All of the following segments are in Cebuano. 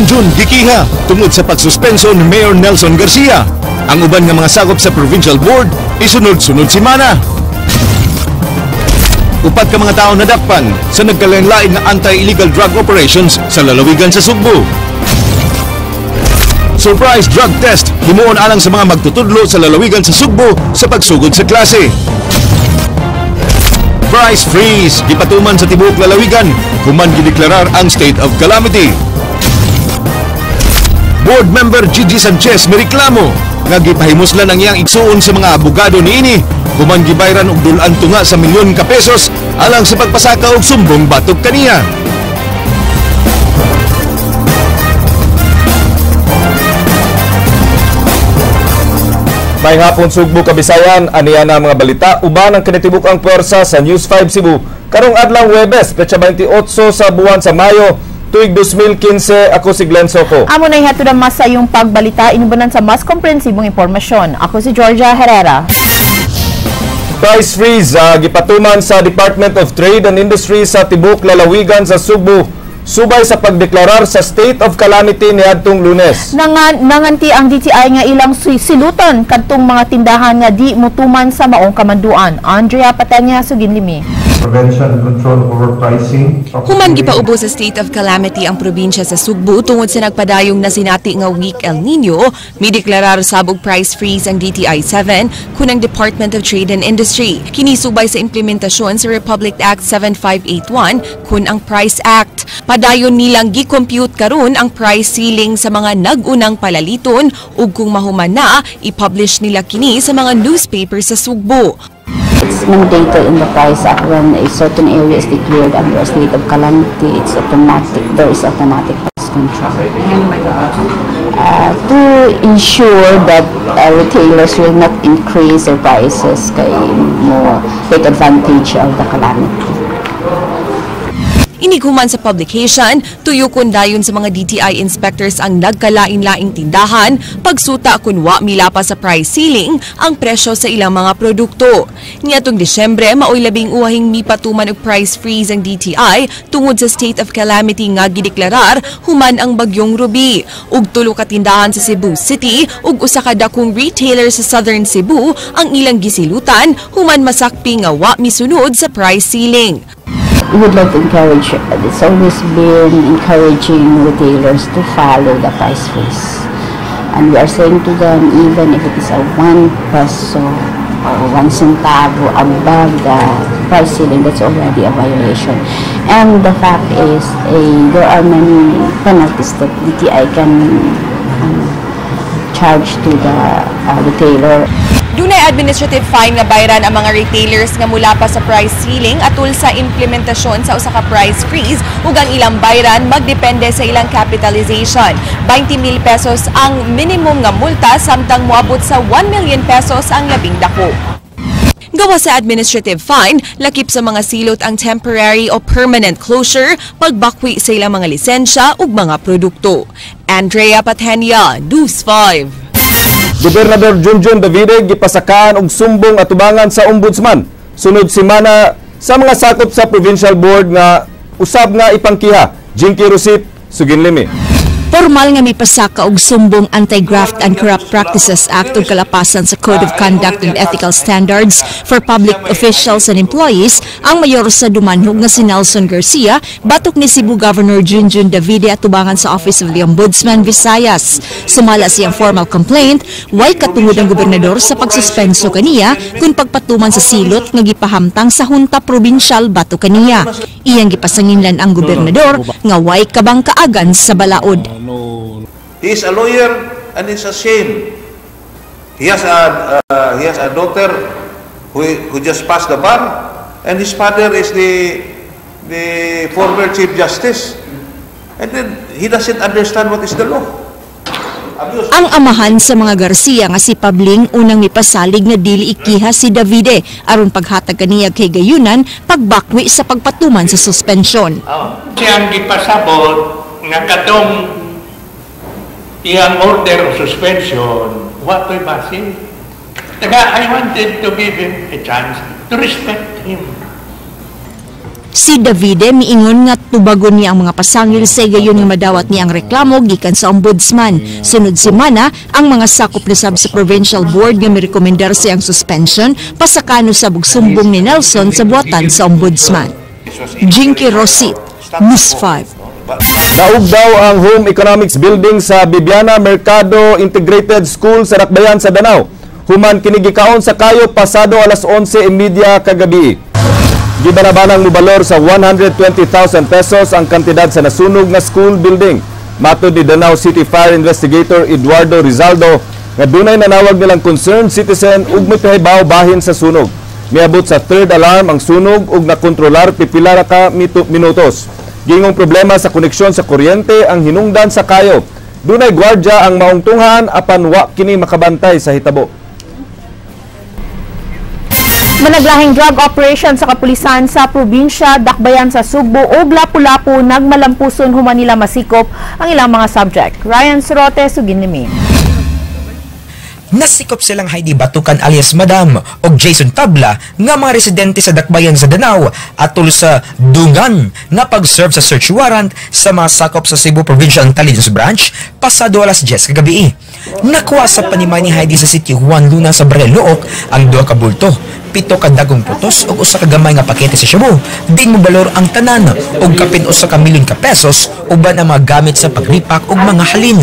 Junjun gikiha tungod sa pagsuspenso ni Mayor Nelson Garcia. Ang uban nga mga sakop sa Provincial Board isunod-sunod simana. Upat ka mga tao nadakpan sa nagkalain-lain nga anti-illegal drug operations sa lalawigan sa Sugbo. Surprise drug test himuon alang sa mga magtutudlo sa lalawigan sa Sugbo sa pagsugod sa klase. Price freeze gipatuman sa tibuok lalawigan human gideklarar ang state of calamity. Board member Gigi Sanchez mireklamo nga gipahimuslan ang iyang igsuon sa mga abogado niini human gibayran og dul-an tunga sa milyon ka pesos alang sa pagpasaka og sumbong batok kaniya. May hapon Sugbo, Kabisayan, aniya na mga balita uban ang kinitibuk ang puwersa sa News 5 Cebu karong adlaw Huwebes, petsa 28 sa buwan sa Mayo, tuig 2015. Ako si Glenn Soco. Amo na ihatod ang mas sa iyong pagbalita inubanan sa mas komprehensibong impormasyon. Ako si Georgia Herrera. Price freeze gipatuman sa Department of Trade and Industry sa tibok lalawigan sa Sugbo subay sa pagdeklarar sa state of calamity niadtong Lunes. Nanganti ang DTI nga ilang silutan kadtong mga tindahan nga di mutuman sa maong kamanduan. Andrea Patenya, Suginlimi. Prevention and control of overpricing. Human gipaubo sa state of calamity ang probinsya sa Sugbo tungod sa nagpadayong nasinati nga week El Nino, mideklarar sabog price freeze ang DTI 7 kun ang Department of Trade and Industry. Kini subay sa implementasyon sa Republic Act 7581 kun ang Price Act. Padayon nilang gi-compute karon ang price ceiling sa mga nag-unang palaliton ug kung mahuman na, i-publish nila kini sa mga newspaper sa Sugbo. It's mandated in the Price Act when a certain area is declared under a state of calamity, it's automatic, there is automatic price control. To ensure that retailers will not increase their prices kay mo take advantage of the calamity. Inighuman sa publication, tuyokon dayon sa mga DTI inspectors ang nagkalain-laing tindahan, pagsuta kun wa milapa sa price ceiling ang presyo sa ilang mga produkto. Niadtong Disyembre, maoy labing uwahing mipatuman og price freeze ang DTI tungod sa state of calamity nga gideklarar human ang bagyong Ruby. Ug tulo ka tindahan sa Cebu City ug usa ka dakong retailer sa Southern Cebu ang ilang gisilutan human masakpi nga wa misunod sa price ceiling. We would like to encourage, it's always been encouraging retailers to follow the price freeze. And we are saying to them, even if it is a 1 peso or 1 centavo above the price ceiling, that's already a violation. And the fact is, there are many penalties that DTI can charge to the retailer. Dunay administrative fine nga bayran ang mga retailers nga mula pa sa price ceiling atul sa implementasyon sa usa ka price freeze ug ang ilang bayran magdepende sa ilang capitalization. 20,000 pesos ang minimum nga multa samtang moabot sa 1 million pesos ang labing dako. Gawa sa administrative fine, lakip sa mga silot ang temporary o permanent closure, pagbakwi sa ilang mga lisensya ug mga produkto. Andrea Patenia, News 5. Gobernador Junjun Davide gipasakaan og sumbong atubangan sa Ombudsman sunod semana sa mga sakop sa Provincial Board nga usab nga ipangkiha. Jinky Rosit, Suginlimi. Formal nga mipasaka og sumbong Anti-Graft and Corrupt Practices Act ug kalapasan sa Code of Conduct and Ethical Standards for Public Officials and Employees ang mayor sa Dumanhog nga si Nelson Garcia batok ni Cebu Governor Junjun Davide atubangan sa Office of the Ombudsman Visayas. Sumala siyang formal complaint, way katungod ang gobernador sa pagsuspenso kaniya kung pagpatuman sa silot nga gipahamtang sa Junta Provincial batok kaniya. Iyang gipasanginlan ang gobernador nga way kabangkaagan sa balaod. He is a lawyer and it's a shame. He has a daughter who just passed the bar, and his father is the former chief justice, and then he doesn't understand what is the law. Abuse. Ang amahan sa mga Garcia nga si Pabling unang mipasalig nga dili ikiha si Davide aron paghatag kaniya kay gayunan pagbakwi sa pagpatuman sa suspensyon. Siyang gipasabot nga katong iyang order of suspension, wa to'y base. Taga, I wanted to give him a chance to respect him. Si Davide miingon nga tubagon niya ang mga pasangil sa gayon nga madawat niya ang reklamo gikan sa ombudsman. Sunod semana, ang mga sakop na sab sa provincial board nga mirekomendar siyang suspension pasakano sa bugsumbong ni Nelson sa buhatan sa ombudsman. Jinky Rosit, News 5. Daog daw ang Home Economics Building sa Bibiana Mercado Integrated School sa Dakbayan sa Danao. Human kinigikaon sa kayo pasado alas 11:30 kagabi. Gibanabanang mubalor sa 120,000 pesos ang kantidad sa nasunog na school building. Matod ni Danao City Fire Investigator Eduardo Rizaldo nga dunay nanawag nilang concerned citizen ug mipahibaw bahin sa sunog. Miabot sa third alarm ang sunog ug nakontrolar pipila ra ka minutos. Gingong problema sa koneksyon sa kuryente ang hinungdan sa kayo. Dunay gwardya ang maong tunghaan apan wa kini makabantay sa hitabo. Managlahing drug operation sa kapulisan sa probinsya, Dakbayan sa Sugbo ug Lapu-Lapu nagmalampuson human nila masikop ang ilang mga subject. Ryan Sorote, Suginlimi. Nasikop silang Heidi Batukan alias Madam o Jason Tabla nga mga residente sa Dakbayan sa Danao atol sa dungan nga pag-serve sa search warrant sa mga sakop sa Cebu Provincial Intelligence Branch pasado alas 10 kagabi. Nakuha sa panimay ni Heidi sa Sitio Juan Luna sa Barangay Looc ang 2 ka bulto, 7 ka dagong putos ug 1 ka gamay nga pakete sa shabu. Din mobalor ang tanan og kapin 1 ka milyon ka pesos uban ang mga gamit sa pagripak ug mga halin.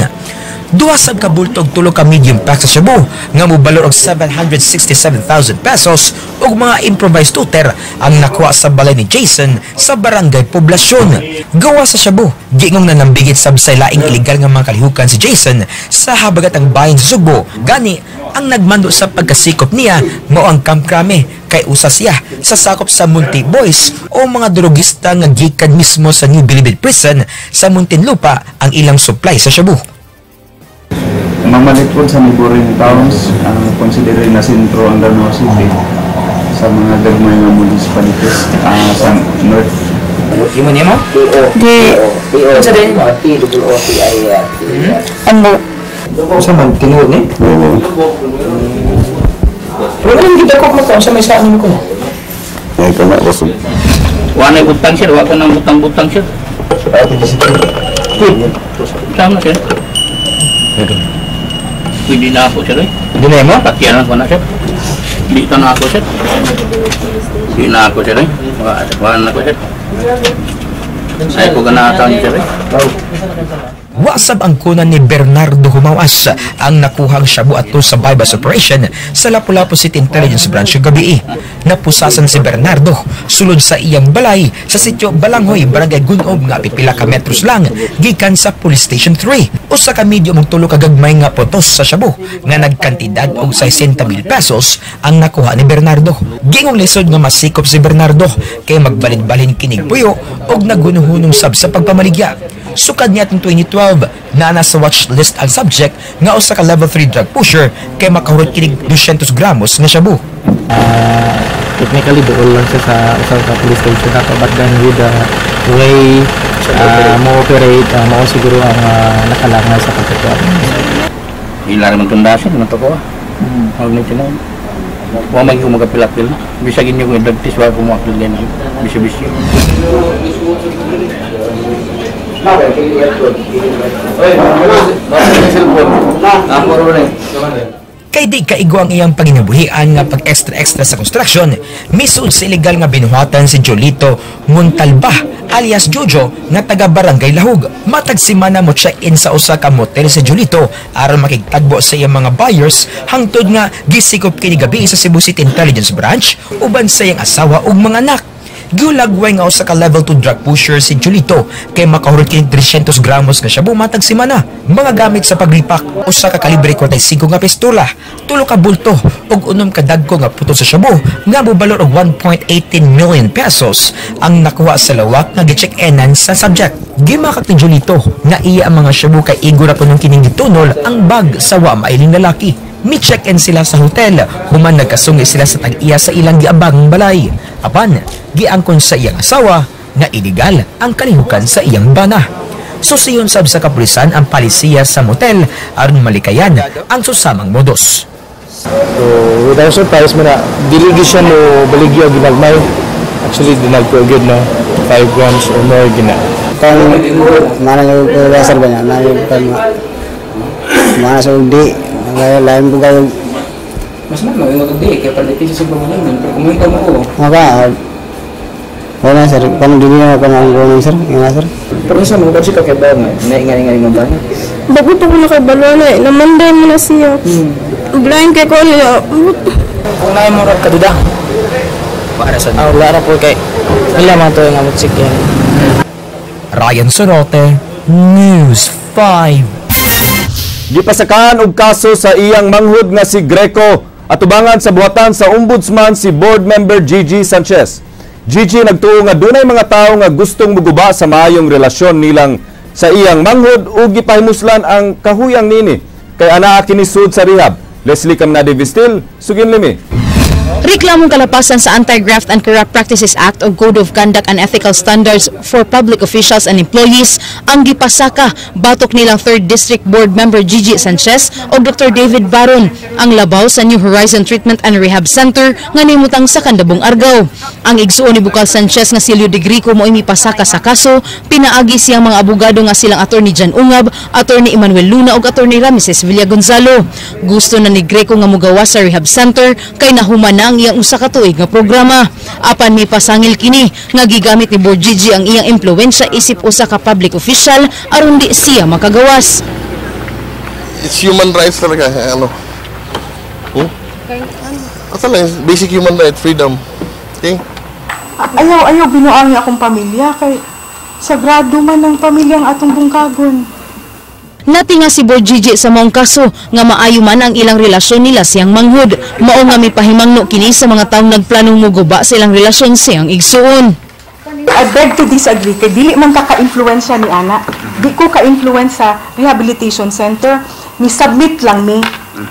2 sab ka bulto og 3 ka medium pack sa shabu nga mobalor og 767,000 pesos ug mga improvised tutor ang nakuha sa balay ni Jason sa Barangay Poblasyon. Gawa sa shabu, giingong nanambigit sab sa laing ilegal nga mga kalihukan si Jason sa habagatang bayan sa Sugbo. Gani ang nagmando sa pagkasikop niya mao ang Camp Crame kay usa siya sa sakop sa Munti Boys o mga drogista nga gikan mismo sa New Bilibid Prison sa Muntinlupa ang ilang supply sa shabu. Mamalit po sa neighboring towns, considering na sentro ang Danao City sa mga gagmay nga municipalities sa north. Imo niya mo? P-O. P-O. Unsa din mo? P-O-O-T-I-R. Ano? Unsa man tinuod ni? Oo. Pero kung kita ko mo unsa may saan ko? Ay kana ko. Wa na butang sir, wa ka nang butang-butang sir. Sama sir. Pwede na ako sir eh. Hindi na mo? Pakialan ko na sir. Dito na ako sir. Hindi na ako sir eh. Wala na ako sir. Ay ko ganatan sir eh. Wasab ang kunan ni Bernardo Humawas ang nakuhang shabu atol sa bypass operation sa Lapu-Lapu City Intelligence Branch gabi. Napusasan si Bernardo sulod sa iyang balay sa sitio Balanghoy, Barangay Gunob nga pipila ka metros lang gikan sa Police Station 3. Usa ka medyo mong tulo ka gagmay nga potos sa shabu nga nagkantidad og 60,000 pesos ang nakuha ni Bernardo. Gingong lisod nga masikop si Bernardo kay magbalin-balin kinig puyo og naghunuhunong sab sa pagpamaligya. Sukad niya atong 2012 na nasa watch list ang subject nga usa ka level 3 drug pusher kay makahurot kinig 200 gramos nga shabu. Technically dool lang siya sa usa ka police station ato, but then with the way mo operate mao siguro ang nakalangay sa pagkatuwa. Ila naman tundasin man to ko. Huwag ni tinuod. Wa man ko magapilapil. Bisag inyo kung drug test wa ko moapil din. Bisyo-bisyo. Kay di kaigo ang iyang panginabuhian nga pag-extra-extra sa construction, misuod sa ilegal nga binuhatan si Jolito Montalba alias Jojo nga taga Barangay Lahug. Matag semana mo check-in sa usa ka motel si Jolito aron makigtagbo sa iyang mga buyers hangtod nga gisikop kini gabi sa Cebu City Intelligence Branch uban sa iyang asawa ug mga anak. Giulagway nga usa ka level 2 drug pusher si Julito kay makahurot kini 300 gramos nga shabu matag semana. Mga gamit sa pagripak, usa ka kalibre 45 nga pistola, 3 ka bulto ug 6 ka dagko nga puto sa shabu nga mobalor og 1.18 million pesos ang nakuha sa lawak nga gi-check-inan sa subject. Gimakak ni Julito nga iya ang mga shabu kay igo ra kuno kining gitunol ang bag sa wa mailing lalaki. Mi-check-in sila sa hotel, human nagkasungi sila sa tag-iya sa ilang giabang balay. Apan, giangkon sa iyang asawa nga iligal ang kalihukan sa iyang bana. Susiyon sab sa kapulisan ang palisiya sa motel aron malikayan ang susamang modus. So, without surprise mo na, dili gyud siya mo baligya og ginagmay. Actually, dinagko gyud no, 5 grams or more gina. Kung mana yung sir ba niya, mana yung mana sa di, lain po kayo. Mas man, mag-ingot di, kaya palitin sa sobrang malaman, pero kung ikaw mo. Nga wala sir, paano dili na pa ang gawin sir, nga sir. Pero sa mga kasi kay ba nga, naingan-ingan nga ba? Bago to ko na kay Balwana, namanday mo na siya. Blind kay ko niya. Kung naay mo rag kaduda. Para sa wala ra po kay ila man to nga mutsik yan. Ryan Sorote, News 5. Gipasakaan og kaso sa iyang manghud nga si Greco atubangan sa buhatan sa ombudsman si board member Gigi Sanchez. Gigi nagtuo nga dunay mga tawo nga gustong muguba sa maayong relasyon nilang sa iyang manghud ug gipahimuslan ang kahuyang nini kay anaa kini sud sa rehab. Leslie Camnade Vistil, sugin limi. Reklamong kalapasan sa Anti-Graft and Corrupt Practices Act o Code of Conduct and Ethical Standards for Public Officials and Employees ang gipasaka batok nilang 3rd District Board Member Gigi Sanchez o Dr. David Baron ang labaw sa New Horizon Treatment and Rehab Center nga nimutang sa Kandabong Argao. Ang igsuon ni Bukal Sanchez nga Silio de Grico mo mipasaka sa kaso, pinaagi siyang mga abogado nga silang Attorney Jan Ungab, Attorney Emmanuel Luna ug Attorney Rameses Villagonzalo. Gusto na ni Greco nga mugawa sa rehab center kay nahuman na ang iyang usa ka tuig nga programa. Apan may pasangil kini nga gigamit ni Board Gigi ang iyang impluwensya isip usa ka public official aron di siya makagawas. It's human rights talaga, ano. Asa lang, basic human right, freedom. Okay? Ayaw binuangi akong pamilya kay sagrado man ang pamilyang atong bungkagon. Natinga si Board Gigi sa maong kaso nga maayo man ang ilang relasyon nila siyang manghud. Mao nga mipahimangno kini sa mga taong nagplanong muguba sa ilang relasyon siyang igsuon. I beg to disagree kay dili man ka ka-influensya ni ana. Di ko ka-influence sa rehabilitation center. Ni submit lang mi.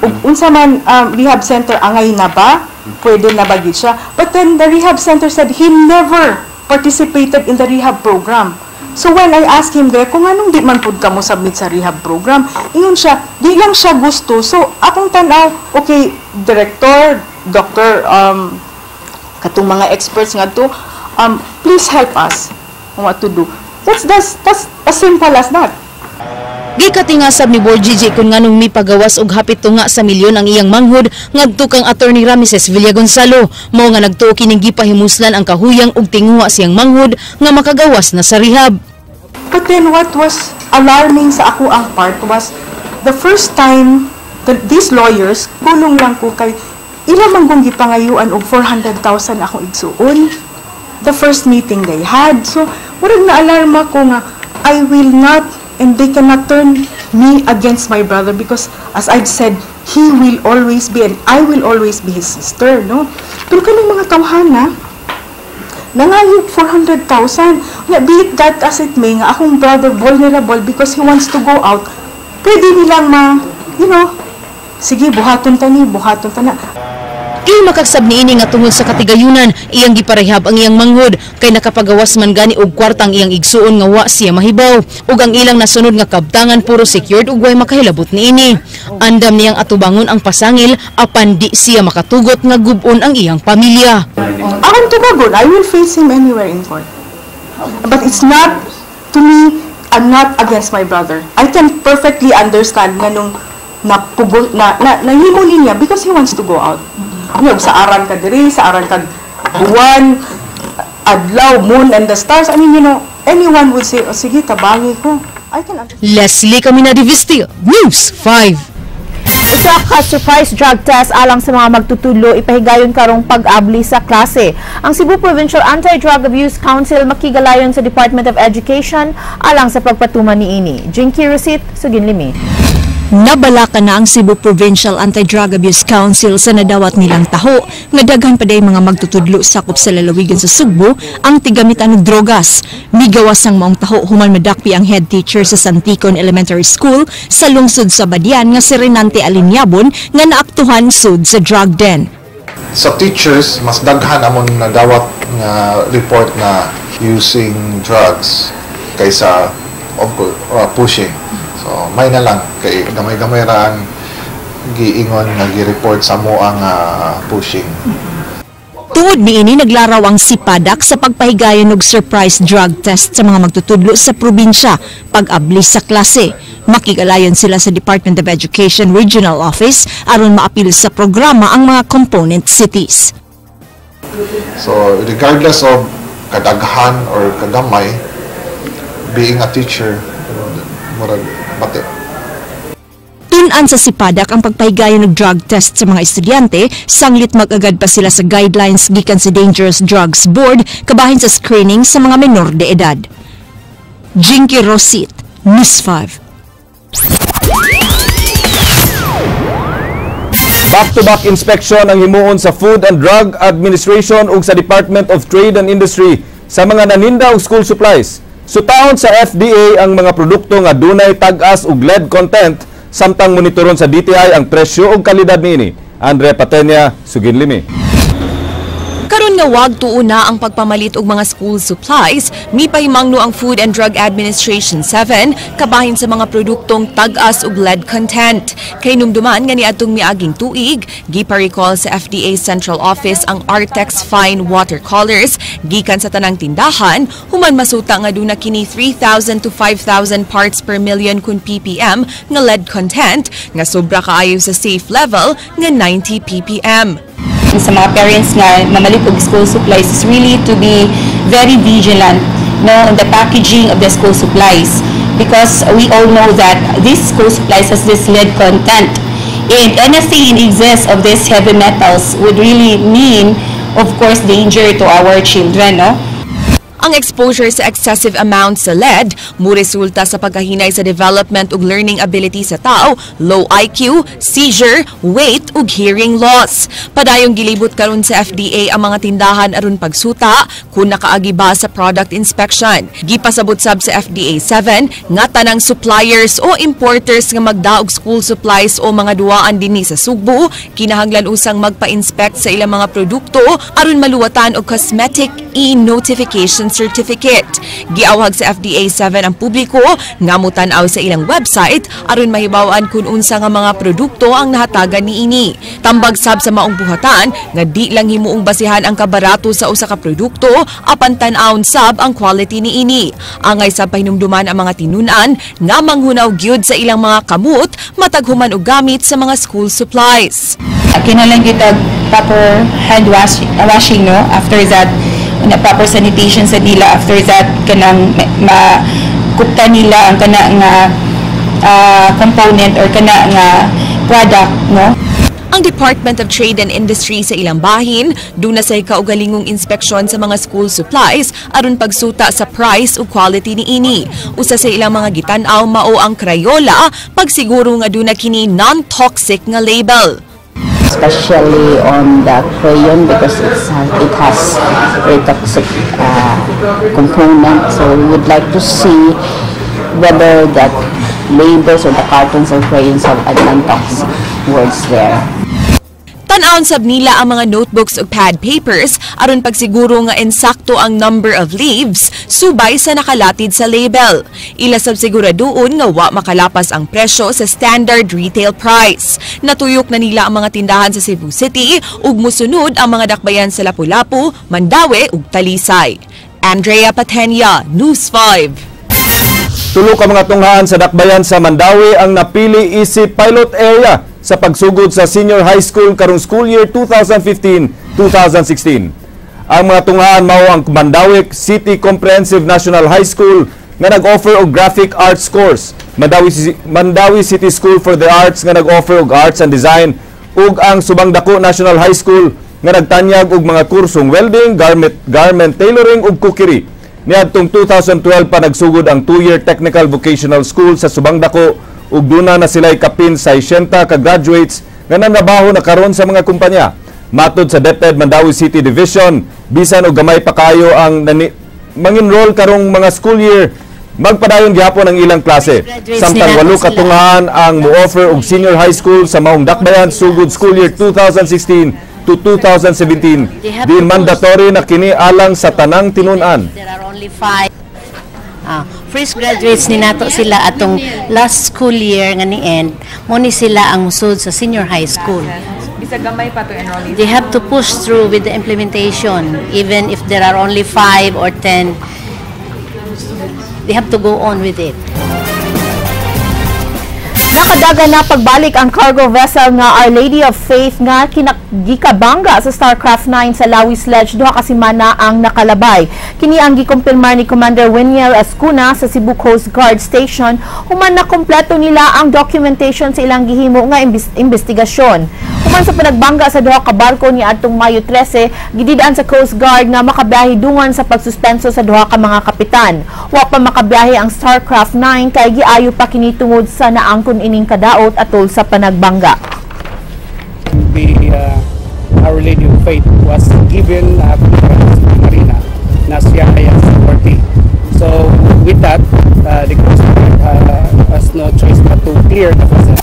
Ug unsa man rehab center angay na ba? Pwede na ba gid siya? But then the rehab center said he never participated in the rehab program. So when I asked him there, kung anong di man pud ka mo submit sa rehab program, ingon siya, di lang siya gusto. So akong tanaw, okay, director, doctor, katong mga experts nga to, please help us on what to do. That's as simple as that. Gikatingasab ni Board Gigi kung nganong mipagawas og hapit tunga sa milyon ang iyang manghud ngadto kang Attorney Rameses Villagonzalo. Mao nga nagtuo kining gipahimuslan ang kahuyang og tinguha siyang manghud nga makagawas na sa rehab. But then what was alarming sa ako ang part was the first time that these lawyers, kulong lang ko kay ila man kong gipangayuan og 400,000 akong igsuon. The first meeting they had. So, murag na-alarma ko nga I will not and they cannot turn me against my brother because, as I've said, he will always be and I will always be his sister, no? Pero kanang mga tawhana, nangayog 400,000. Nga, be it that as it may, nga akong brother vulnerable because he wants to go out, pwede nilang ma, you know, sige, buhaton ta ni, buhaton ta na. Kay makagsab niini nga tungod sa katigayunan, iyang giparehab ang iyang manghud kay nakapagawas man gani og kwarta ang iyang igsuon nga wa siya mahibaw ug ang ilang nasunod nga kabtangan puro secured ug way makahilabot niini. Andam niyang atubangon ang pasangil apan di siya makatugot nga gub-on ang iyang pamilya. Akong tubagon, I will face him anywhere in court. But it's not, to me, I'm not against my brother. I can perfectly understand nga nung napugo, na, na, nahimo niya because he wants to go out. Ano, sa aran ka diri, sa aran ka buwan, adlaw, moon, and the stars. I mean, you know, anyone would say, oh, sige, tabangi ko. I can understand. Leslie Caminadi Vistil, News 5. Usa ka surprise drug test alang sa mga magtutudlo ipahigayon karong pag-abli sa klase. Ang Cebu Provincial Anti-Drug Abuse Council makigalayon sa Department of Education alang sa pagpatuman niini. Jinky Rosit, sugin limi. Nabalaka na ang Cebu Provincial Anti-Drug Abuse Council sa nadawat nilang taho nga daghan pa day mga magtutudlo sakop sa lalawigan sa Sugbo ang tigamitan og drogas. Migawas ang maong taho human madakpi ang head teacher sa Santicon Elementary School sa lungsod sa Badian nga si Renante Alinyabon nga naaktuhan sud sa drug den. Sa teachers, mas daghan amon nadawat nga report na using drugs kaysa of course, pushing. So, may na lang kay gamay-gamay ra ang giingon nga gi-report sa mo ang pushing. Tungod niini, naglaraw ang SIPADAC sa pagpahigayon og surprise drug test sa mga magtutudlo sa probinsya pag-abli sa klase. Makigalayon sila sa Department of Education Regional Office aron maapil sa programa ang mga component cities. So regardless of kadaghan or kagamay, being a teacher, murag bati. Tun-an sa SIPADAC ang pagpahigayon ng drug test sa mga estudyante, sanglit mag-agad pa sila sa guidelines gikan sa Dangerous Drugs Board kabahin sa screening sa mga menor de edad. Jinky Rosit, News 5. Back-to-back inspection ang himuon sa Food and Drug Administration ug sa Department of Trade and Industry sa mga naninda og school supplies. Sutaon sa FDA ang mga produkto nga dunay tag-as ug lead content, samtang monitoron sa DTI ang presyo ug kalidad niini. Andre Patenia, Suginlimi. Karon nga wag tuo na ang pagpamalit og mga school supplies, mipahimangno ang Food and Drug Administration 7 kabahin sa mga produktong tag-as ug lead content. Kay numduman nga niadtong miaging tuig, gipa-recall sa FDA Central Office ang Artex Fine Watercolors gikan sa tanang tindahan, human masuta nga duna kini 3,000 to 5,000 parts per million kun ppm nga lead content nga sobra kaayo sa safe level nga 90 ppm. Sa mga parents nga mamalit og school supplies is really to be very vigilant, no, on the packaging of the school supplies, because we all know that this school supplies has this lead content, and anything in excess of these heavy metals would really mean, of course, danger to our children, no? Ang exposure sa excessive amounts sa lead muresulta sa pagkahinay sa development ug learning ability sa tao, low IQ, seizure, weight ug hearing loss. Padayong gilibot karon sa FDA ang mga tindahan aron pagsuta kung nakaagi ba sa product inspection. Gipasabot sab sa FDA 7 nga tanang suppliers o importers nga magdaog school supplies o mga duwaan dinhi sa Sugbo kinahanglan usang magpa-inspect sa ilang mga produkto aron maluwatan og cosmetic e-notification certificate. Giawhag sa FDA 7 ang publiko nga motan-aw sa ilang website aron mahibaw-an kung unsa nga mga produkto ang nahatagan niini. Tambag sab sa maong buhatan nga di lang himuong basihan ang kabarato sa usa ka produkto apan tan-awon sab ang quality niini. Angay sab pahinumduman ang mga tinun-an nga manghunaw gyud sa ilang mga kamot matag human og gamit sa mga school supplies. Kinahanglan kita proper hand washing, no? After that, na proper sanitation sa nila. After that, kanang makupta nila ang kana nga component or kana nga product, no? Ang Department of Trade and Industry sa ilang bahin duna say kaugalingong inspeksyon sa mga school supplies aron pagsuta sa price ug quality niini. Usa sa ilang mga gitan-aw mao ang Crayola, pagsiguro nga duna kini non-toxic nga label. Especially on the crayon, because it has a toxic component. So we would like to see whether that labels or the cartons of crayons have a non-toxic words there. Tan-awon sab nila ang mga notebooks ug pad papers aron pagsiguro nga insakto ang number of leaves subay sa nakalatid sa label. Ila sab siguraduon nga wa makalapas ang presyo sa standard retail price. Natuyok na nila ang mga tindahan sa Cebu City ug musunod ang mga dakbayan sa Lapu-Lapu, Mandaue ug Talisay. Andrea Patenia, News 5. Tulo ka mga tunghaan sa dakbayan sa Mandaue ang napili isip pilot area sa pagsugod sa senior high school karong school year 2015-2016. Ang mga tunghaan mao ang Mandaue City Comprehensive National High School nga nag-offer og graphic arts course, Mandaue City School for the Arts nga nag-offer og arts and design, ug ang Subangdaku National High School nga nagtanyag og mga kursong welding, garment tailoring ug cookery. Niadtong 2012 pa nagsugod ang 2-year technical vocational school sa Subangdaku ug duna na sila'y kapin 60 ka graduates nga nanrabaho na karon sa mga kumpanya. Matod sa DepEd Mandaue City Division, bisan og gamay pa kayo ang mangenroll karong mga school year, magpadayon gihapon ang ilang klase. Samtang 8 ka tunghaan ang mo-offer og senior high school sa maong dakbayan sugod school year 2016 to 2017. Diin mandatory na kini alang sa tanang tinun-an. There are only 5 fresh graduates ni nato sila atong last school year nga ni end, mo ni sila ang musud sa senior high school. Bisag gamay pa to enrollees. They have to push through with the implementation, even if there are only 5 or 10. They have to go on with it. Nakadagan na pagbalik ang cargo vessel nga Our Lady of Faith nga gikabangga sa Starcraft 9 sa Lawis Ledge 2 ka semana ang nakalabay. Kini ang gikumpirmar ni Commander Winiel Ascuna sa Cebu Coast Guard Station human na kompleto nila ang documentation sa ilang gihimo nga investigasyon. Human sa panagbangga sa duha ka barko ni adtong Mayo 13, gididaan sa Coast Guard nga makabiyahe dungan sa pagsuspenso sa duha ka mga kapitan. Wa pa makabiyahe ang Starcraft 9 kay giayo pa kini tungod sa naangkon ining kadaot atol sa panagbangga. The Our Lady of Faith was given clearance by Marina na siya ay seaworthy. So with that, the Coast Guard has no choice but to clear the vessel.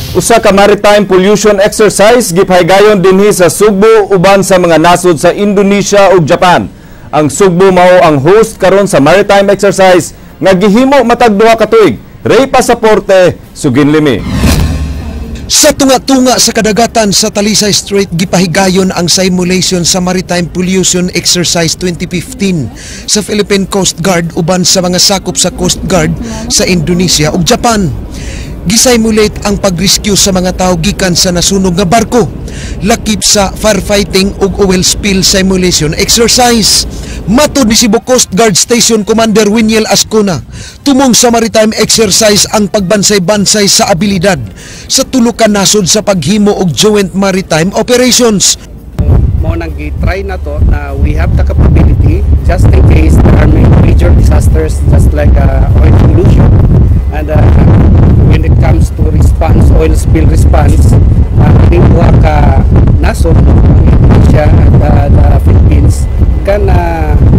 Usa ka maritime pollution exercise gipahigayon dinhi sa Sugbo uban sa mga nasod sa Indonesia ug Japan. Ang Sugbo mao ang host karon sa maritime exercise nga gihimo matag 2 ka tuig. Ray Pasaporte, Suginlimi. Sa tunga-tunga sa kadagatan sa Talisay Strait, gipahigayon ang simulation sa Maritime Pollution Exercise 2015 sa Philippine Coast Guard uban sa mga sakop sa Coast Guard sa Indonesia ug Japan. Gisimulate ang pag-rescue sa mga tao gikan sa nasunog nga barko, lakip sa firefighting ug oil spill simulation exercise. Matod ni Cebu Coast Guard Station Commander Winiel Ascona, tumong sa maritime exercise ang pagbansay-bansay sa abilidad sa tulo ka nasod sa paghimo og joint maritime operations. Mao nang gi-try nato na we have the capability just in case there are major disasters just like oil pollution, and when it comes to response, oil spill response, kining duha ka nasod, ang Indonesia at the Philippines, can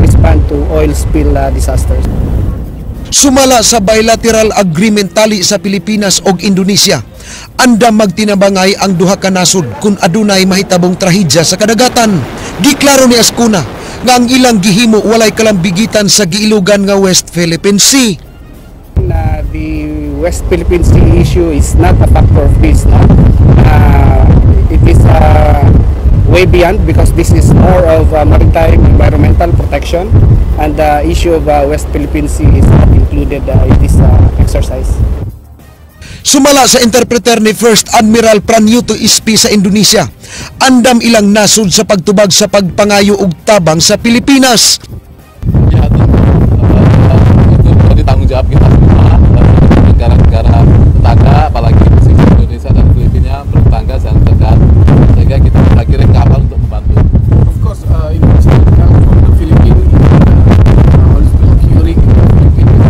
respond to oil spill disasters. Sumala sa bilateral agreement tali sa Pilipinas ug Indonesia, andam magtinabangay ang duha ka nasod kung adunay mahitabong trahedya sa kadagatan. Giklaro ni Ascuna nga ang ilang gihimo walay kalambigitan sa giilugan nga West Philippine Sea. Na the West Philippine Sea issue is not a factor of this, no? It is way beyond because this is more of maritime environmental protection, and the issue of West Philippine Sea is not included in this exercise. Sumala sa interpreter ni First Admiral Pranyuto Ispi sa Indonesia, andam ilang nasod sa pagtubag sa pagpangayo og tabang sa Pilipinas. Ya, tentu itu menjadi tanggung jawab kita semua, negara-negara tetangga, apalagi posisi Indonesia dan Filipina bertetangga sangat dekat, sehingga kita bisa kirim kapal untuk membantu. Of course, investment come from the Philippines, also occurring in the Philippines,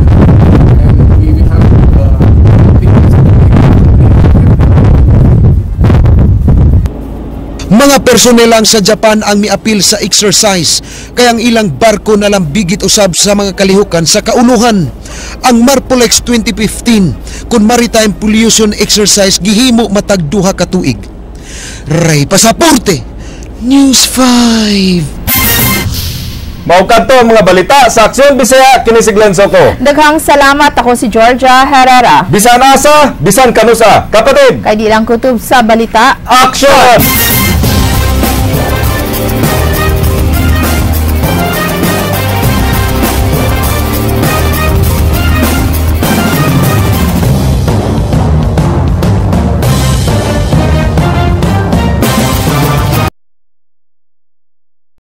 and we have things that we have. Mga personnel lang sa Japan ang miapil sa exercise kay ang ilang barko nalambigit usab sa mga kalihukan sa kaunuhan. Ang Marpolex 2015 kun Maritime Pollution Exercise gihimo matag 2 ka tuig. Ray Pasaporte, News 5. Mao kadto ang mga balita sa Aksyon Bisaya, kini si Glenn Soco. Daghang salamat, ako si Georgia Herrera. Bisan asa, bisan kanusa. Kapatid, Kay di lang kutob sa balita. Action!